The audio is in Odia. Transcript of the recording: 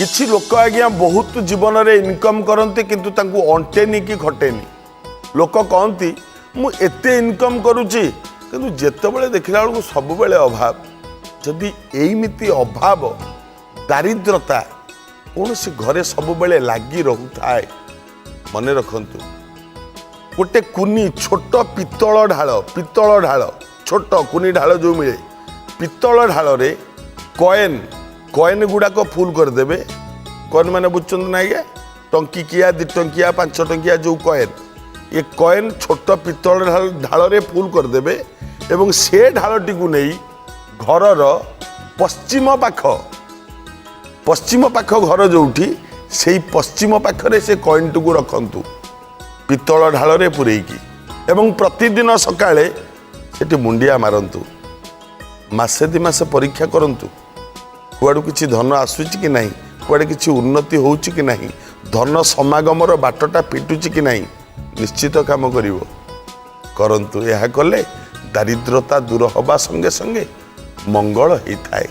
କିଛି ଲୋକ ଆଜ୍ଞା ବହୁତ ଜୀବନରେ ଇନକମ୍ କରନ୍ତି, କିନ୍ତୁ ତାଙ୍କୁ ଅଣ୍ଟେନି କି ଖଟେନି। ଲୋକ କହନ୍ତି, ମୁଁ ଏତେ ଇନକମ୍ କରୁଛି, କିନ୍ତୁ ଯେତେବେଳେ ଦେଖିଲା ବେଳକୁ ସବୁବେଳେ ଅଭାବ। ଯଦି ଏଇମିତି ଅଭାବ, ଦାରିଦ୍ରତା କୌଣସି ଘରେ ସବୁବେଳେ ଲାଗି ରହୁଥାଏ, ମନେ ରଖନ୍ତୁ, ଗୋଟେ କୁନି ଛୋଟ ପିତ୍ତଳ ଢାଳ, ପିତ୍ତଳ ଢାଳ, ଛୋଟ କୁନି ଢାଳ ଯେଉଁ ମିଳେ, ପିତ୍ତଳ ଢାଳରେ କଏନ୍ ଗୁଡ଼ାକ ଫୁଲ୍ କରିଦେବେ। କଏନ୍ ମାନେ ବୁଝୁଛନ୍ତି ନା ଆଜ୍ଞା? ଟଙ୍କିକିଆ, 2 ଟଙ୍କିଆ, 5 ଟଙ୍କିଆ ଯେଉଁ କଏନ୍, ଏ କଏନ୍ ଛୋଟ ପିତ୍ତଳ ଢାଳରେ ଫୁଲ୍ କରିଦେବେ ଏବଂ ସେ ଢାଳଟିକୁ ନେଇ ଘରର ପଶ୍ଚିମ ପାଖ ଘର ଯେଉଁଠି, ସେଇ ପଶ୍ଚିମ ପାଖରେ ସେ କଏନ୍ଟିକୁ ରଖନ୍ତୁ ପିତ୍ତଳ ଢାଳରେ ପୂରେଇକି ଏବଂ ପ୍ରତିଦିନ ସକାଳେ ସେଠି ମୁଣ୍ଡିଆ ମାରନ୍ତୁ। ମାସେ 2 ମାସ ପରୀକ୍ଷା କରନ୍ତୁ, କୁଆଡ଼ୁ କିଛି ଧନ ଆସୁଛି କି ନାହିଁ, କୁଆଡ଼େ କିଛି ଉନ୍ନତି ହେଉଛି କି ନାହିଁ, ଧନ ସମାଗମର ବାଟଟା ଫିଟୁଛି କି ନାହିଁ। ନିଶ୍ଚିତ କାମ କରିବ। କରନ୍ତୁ। ଏହା କଲେ ଦାରିଦ୍ରତା ଦୂର ହେବା ସଙ୍ଗେ ସଙ୍ଗେ ମଙ୍ଗଳ ହେଇଥାଏ।